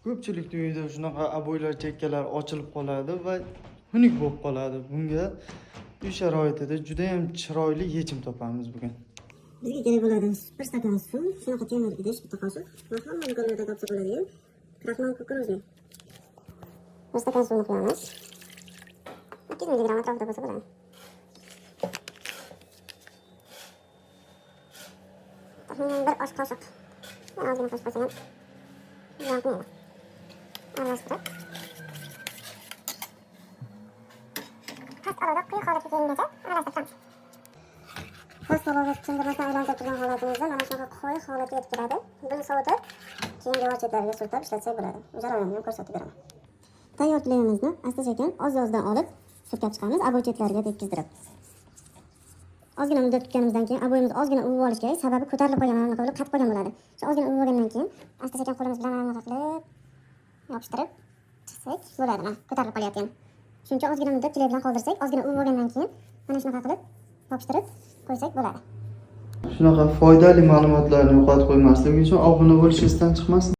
Ko'pchilikning uyida shunaqa oboylar chekkalari ochilib qoladi va xunuk bo'lib qoladi. Bunga uy sharoitida juda ham chiroyli yechim topamiz bugun. Bizga kerak bo'ladi bir stakan suv, shunaqa temir idish, bitta qoshiq va hamma do'konlarda topsa bo'ladigan kraxmal кукурузный. Bir stakan suvni quyamiz. 200 mg atrofida bo'lsa bo'ladi. Taxminan bir osh qoshiq. Yana ozgina qo'shib qo'ysak ham ziyon qilmaydi. Aralashtirib past olovda quyuq holatga kelgungacha aralashtirib turamiz. Past olovda tindirmasdan aylantirib turgan holatimizda mana shunaqa quyuq holatga yetib keladi. Buni sovutib, keyin devor chetlariga surtib ishlatsak bo'ladi. Jarayonni ham ko'rsatib beraman. Tayyor kleyimizni asta-sekin oz-ozdan olib surkab chiqamiz, oboy chetlariga tekkizdirib. Ozgina muddat kutganimizdan keyin oboyimiz ozgina uvib olish kerak, sababi ko'tarilib qolgan, mana bunaqa bo'lib qatib qolgan bo'ladi. Shu ozgina uvib olgandan keyin asta-sekin qo'limiz bilan mana bunaqa qilib yopishtirib chiqsak bo'ladi. Mana ko'tarilib qolyapti yana. Shuning uchun ozgina muddat kley bilan qoldirsak, ozgina uvib olgandan keyin mana shunaqa qilib yopishtirib qo'ysak bo'ladi. Shunaqa foydali ma'lumotlarni yo'qotib qo'ymaslik uchun obuna bo'lish esdan chiqmasin.